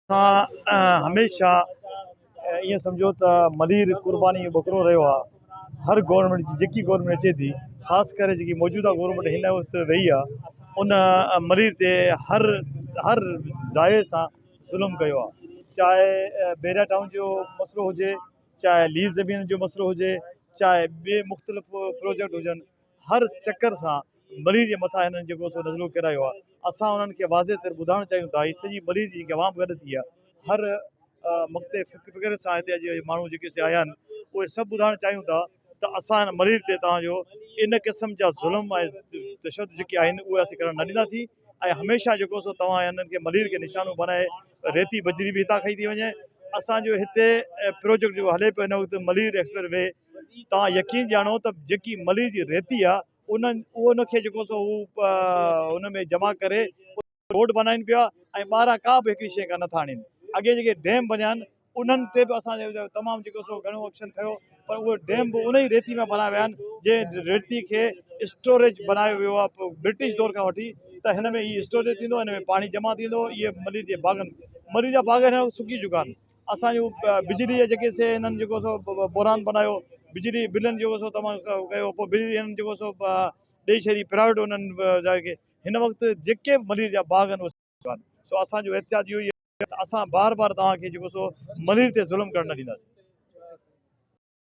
اسان هميشه ائين سمجهو ته ملير قرباني جو ٻڪرو رهيو آهي هر گورنمينٽ جي جيڪي گورنمينٽ اچي ٿي خاص ڪري جيڪي موجوده گورنمينٽ هن وقت وئي آهي ان ملير تي هر هر زاويي سان ظلم ڪيو آهي چاهي بحريا ٽائون جو مسئلو هجي چاهي ليز زمين جو مسئلو هجي چاهي ٻي مختلف پروجيڪٽ هجن هر چڪر سان ملير جي مٿان هنن جيڪو سو نزلو ڪيرايو آهي. اسان انهن کي واضح طور ٻڌائڻ چاهيون ٿا هي سڄي ملير جي جيڪي عوام گڏ ٿي آهي هر مقطع فڪر سان هتي اڄ ماڻهو جيڪي سي آيا آهن اهي سڀ ٻڌائڻ چاهيون ٿا ته اسان هن ملير تي توهان جو ان قسم جا ظلم ۽ تشدد جيڪي آهن اهي اسين ڪرڻ نه ڏينداسين ۽ هميشه جيڪو سو توهان هنن کي ملير کي نشانو بنائي ريتي بجري به هتان کئي ٿي وڃي اسان جو هتي پروجيڪٽ جيڪو هلي پيو هن وقت ملير ايڪسپريس وي توهان يقين ڄاڻو ته جيڪي ملير جي ريتي آهي انهن ان کي جيڪو سو هو ان ۾ جمع ڪري روڊ بنائين پيا ۽ ٻاهران ڪا به هڪڙي شيء ڪا نٿا آڻين. اڳي جيڪي ڊيم بنيا آهن انهن تي به اسان تمام جيڪو سو گهڻو ايڪشن کنيو پر اهي ڊيم به ان ئي ريتي مان بنايا ويا آهن جنهن ريتي کي اسٽوريج بنايو ويو آهي برٽش دور کان وٺي ته هن ۾ هي اسٽوريج ٿيندو هن ۾ پاڻي جمع ٿيندو اهي ملير جي باغن ملير جا باغ هن وقت سڪي چڪا آهن اسان جون بجلي جا جيڪي سي هنن جيڪو سو بحران بنايو بجلي بلن جيڪو سو تمام ڪيو پوء بجلي هنن جيڪو سو ڏئي ڇڏي پرائيويٽ انهن کي هن وقت جيڪي به ملير جا باغ آهن اهي سو اسان جو احتجاج اهو ئي آهي ته اسان بار بار توهان کي جيڪو سو ملير تي ظلم ڪرڻ نه ڏينداسين.